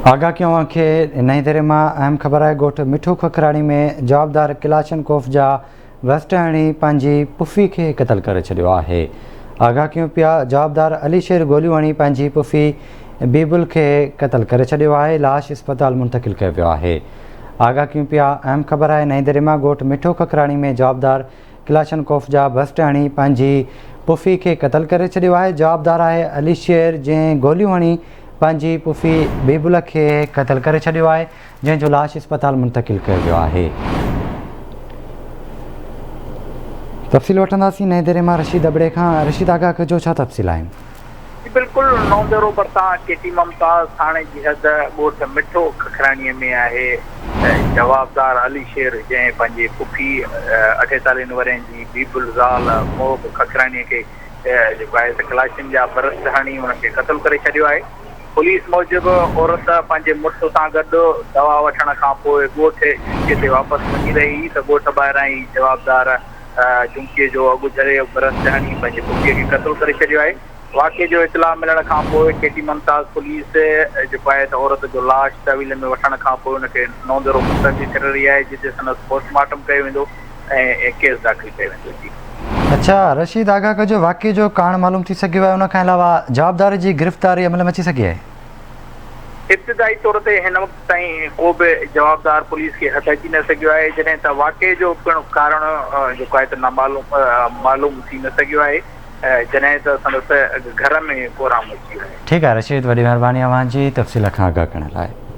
آگاهه ڪيون اوهان کي نئين ديري مان اهم خبر آهي ڳوٺ مٺو ککراڻي ۾ جوابدار ڪلاشن ڪوف جا وسٽ هڻي پنهنجي پڦي کي قتل ڪري ڇڏيو آهي آگاهه ڪيون پيا جوابدار علي شير گوليون هڻي پنهنجي پڦي بيبل کي قتل ڪري ڇڏيو آهي لاش اسپتال منتقل ڪيو ويو آهي آگاهه ڪيون پيا اهم خبر آهي نئين ديري مان ڳوٺ مٺو ککراڻي ۾ جوابدار ڪلاشنڪوف جا بسٽ هڻي پنهنجي پڦي کي قتل ڪري ڇڏيو آهي، جوابدار آهي علي شير جنهن گوليون هڻي پنهنجي پڦي بيبل کي قتل ڪري ڇڏيو آهي، جنهن جو لاش اسپتال منتقل ڪيو ويو آهي. تفصيل وٺنداسين نئين ديري مان رشيد ابڙي کان، رشيد آگاهه ڪجو ڇا تفصيل آهن؟ جي بلڪل نئون ديرو ڀرسان ڪي ٽي ممتاز ٿاڻي جي حد ڳوٺ مٺو ککراڻي ۾ آهي جوابدار علي شير جنهن پنهنجي پڦي اٺيتاليهن ورهين جي بيبل زال محب ککراڻي کي جيڪو آهي ته ڪلاشن جا برسٽ هڻي ان کي قتل ڪري ڇڏيو آهي پوليس موجب عورت پنهنجي مڙس سان گڏ دوا وٺڻ کان پوء ڳوٺ چونڪي تي واپس وڃي رهي هئي ته ڳوٺ ٻاهران ئي جوابدار چونڪي جو اڳ جھلي برسٽ هڻي پنهنجي پڦيء کي قتل ڪري ڇڏيو آهي. واقعي جو اطلاع ملڻ کان پوء ڪيٽي ممتاز پوليس جيڪو آهي ته عورت جو لاش تحويل ۾ وٺڻ کان پوء ان کي نوندرو منتقل ڪري رهي آهي جتي سندس پوسٽ مارٽم ڪيو ويندو ۽ ڪيس داخل ڪيو ويندو جي. اڇا رشيد آگاهه ڪجو واقعي جو ڪارڻ معلوم ٿي سگهيو آهي ان کان علاوه جوابدار جي گرفتاري عمل ۾ اچي سگهي آهي. ابتدائي طور تي هن وقت تائين ڪو به جوابدار پوليس کي هٿ اچي نه سگهيو آهي، جڏهن ته واقعي جو پڻ ڪارڻ جيڪو آهي ته نامعلوم معلوم ٿي نه سگهيو آهي، جڏهن ته سندس گهر ۾ ڪهرام مچي ويو آهي. ٺيڪ آهي رشيد وڏي مهرباني اوهان جي تفصيل کان آگاهه ڪرڻ لاء.